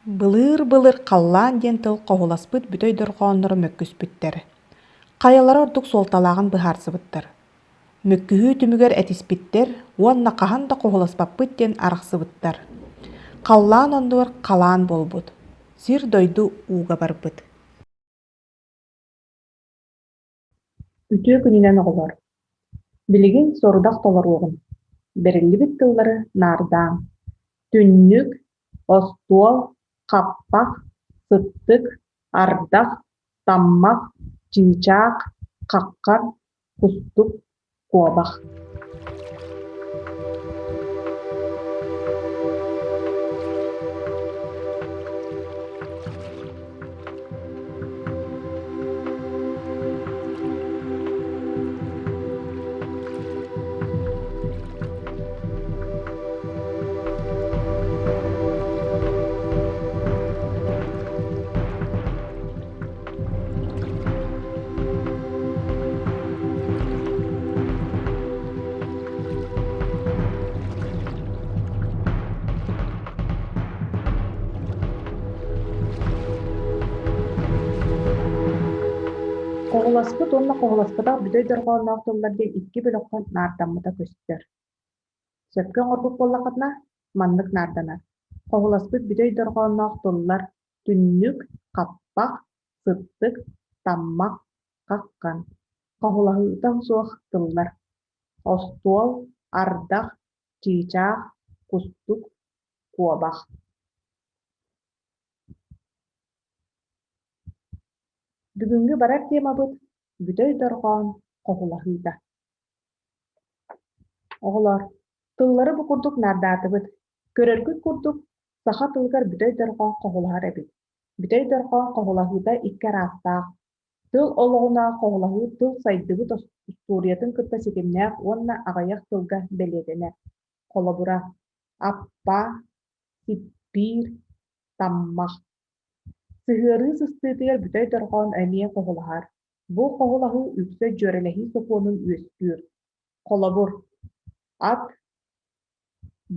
Былыыр-былыр халлаан диэн тыл хоһуласпыт бүтэй дорҕоонноро мөккүспүттэр, хайалара ордук суолталааҕын быһаарсыбыттар. Мөккүһүү түмүгэр этиспиттэр уонна хаһан да хоһуласпаппыт диэн арахсыбыттар. Халлаан оннугар халаан буолбут, сир-дойду ууга барбыт. Үтүө күнүнэн оҕолор! Билигин сорудах толоруоҕум, бэриллибит тыллары наардааҥ: түннүк, остуол, хаппах, сыттык, ардах, таммах, чыычаах, хаххан, кустук, куобах. Хоһуласпыт уонна хоһуласпатах бүтэй дорҕоонноох тыллар диэн икки бөлөххө наардаммыта көстөр. Сөпкө оҥорбут буоллаххытына, маннык наарданар: Хоһуласпыт бүтэй дорҕоонноох тыллар түннүк, хаппах, сыттык, таммах, хаххан. Хоһулаһыыта суох тыллар: остуол, ардах, чыычаах, кустук, куобах. Бүгүҥҥү барар темабыт бүтэй дорҕоон хоһулаһыыта. Оҕолоор, тыллары бу курдук наардаатыбыт. Көрөргүт курдук, саха тылыгар бүтэй дорҕоон хоһулаһар эбит. Бүтэй дорҕоон хоһулаһыыта икки араастаах. Тыл олоҕунаах хоһулаһыы тыл сайдыбыт устуоруйатын кытта ситимнээх уонна аҕыйах тылга бэлиэтэнэр. Холобура, аппа, сиппиир, таммах. Сыһыарыы сыстыытыгар бүтэй дорҕоон эмиэ хоһулаһар. Бу хоһулаһыы үксэ дьүөрэлэһии сокуонун үөскүүр. Холобур, ат,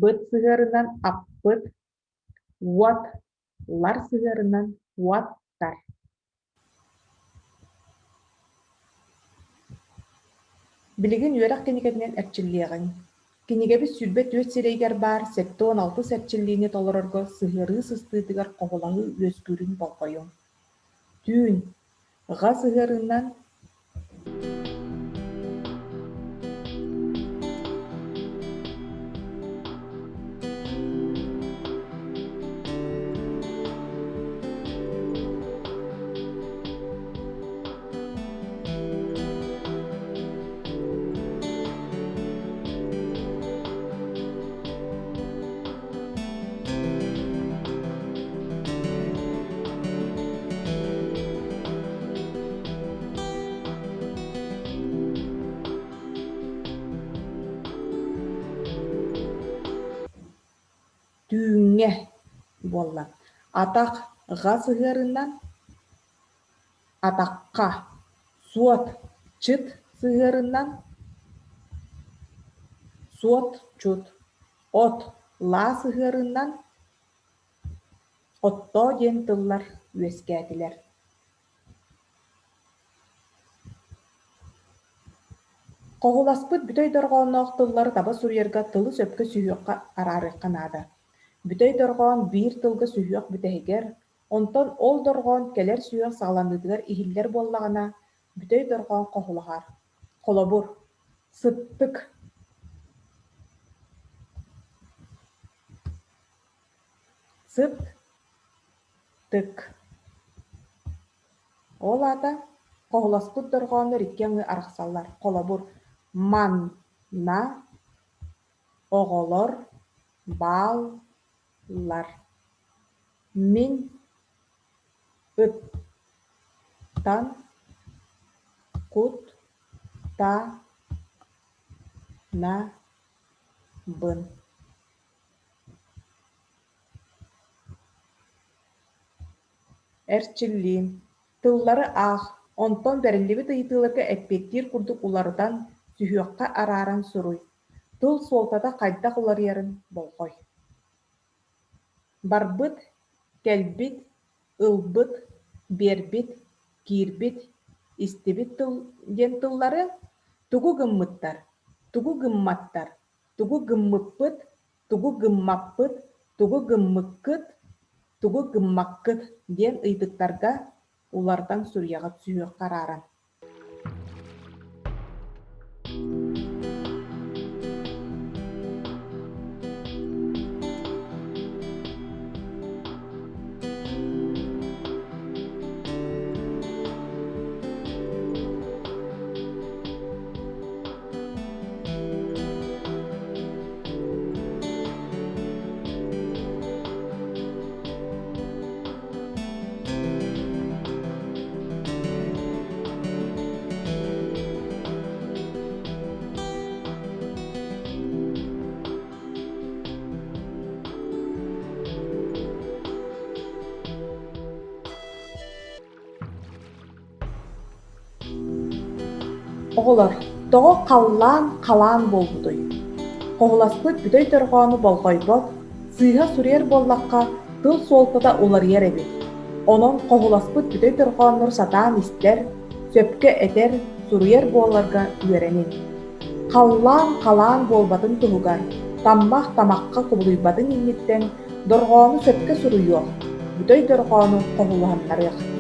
быт сыһыарынан аппыт, уот, лар сыһыарынан уоттар. Билигин үөрэх кинигэтинэн эрчиллиэҕиҥ. Кинигэбит 24 сирэйигэр баар 76 эрчиллиини толорорго сыһыарыы сыстыытыгар хоһулаһыы үөскүүрүн болҕойуҥ. Түүн, ҕа сыһыарыынан Түүҥҥэ буолла атах ҕа сыһыарынан атахха суот чыт сыһыарынан суот-чут от лаа сыһыарынан оттоо диэн тыллар үөскээтилэр. Хоһуласпыт бүтэй дорҕоонноох тыллары таба суруйарга тылы сөпкө сүһүөххэ араарыахха наада. Бүтэй дорҕоон биир тылга сүһүөх бүтэһигэр, онтон ол дорҕоон кэлэр сүһүөх саҕаланыытыгар иһиллэр буоллаҕына, бүтэй дорҕоон хоһулаһар. Холобур, сыттык сыт тык Ол аата хоһуласпыт дорҕооннор икки аҥыы арахсаллар. Холобур, ман-на, оҕолор, баал-лар, мин, ыт-тан, кут-та-на-бын. Эрчиллии: Тыллары аах, онтон бэриллибит ыйытыыларга эппиэттиир курдук уларытан, сүһүөххэ арааран суруй. Тыл суолтата хайдах уларыйарын болҕой. Барбыт. Кэлбит, ылбыт, биэрбит, киирбит, истибит тыл диэн тыллары тугу гыммыттар, тугу гымматтар, тугу гыммыппыт, тугу гыммаппыт, тугу гыммыккыт, тугу гыммаккыт диэн ыйытыктарга уларытан суруйаҕыт сүһүөххэ арааран. Оҕолор, тоҕо халлаан халаан буолбутуй? Хоһуласпыт бүтэй дорҕоону болҕойбот, сыыһа суруйар буоллахха, тыл суолтата уларыйар эбит. Онон хоһуласпыт бүтэй дорҕооннору сатаан истэр, сөпкө этэр, суруйар буоларга үөрэниҥ. Халлаан халаан буолбатын туһугар, таммах тамахха кубулуйбатын инниттэн дорҕоону сөпкө суруйуох, бүтэй дорҕоону хоһулаһыннарыах.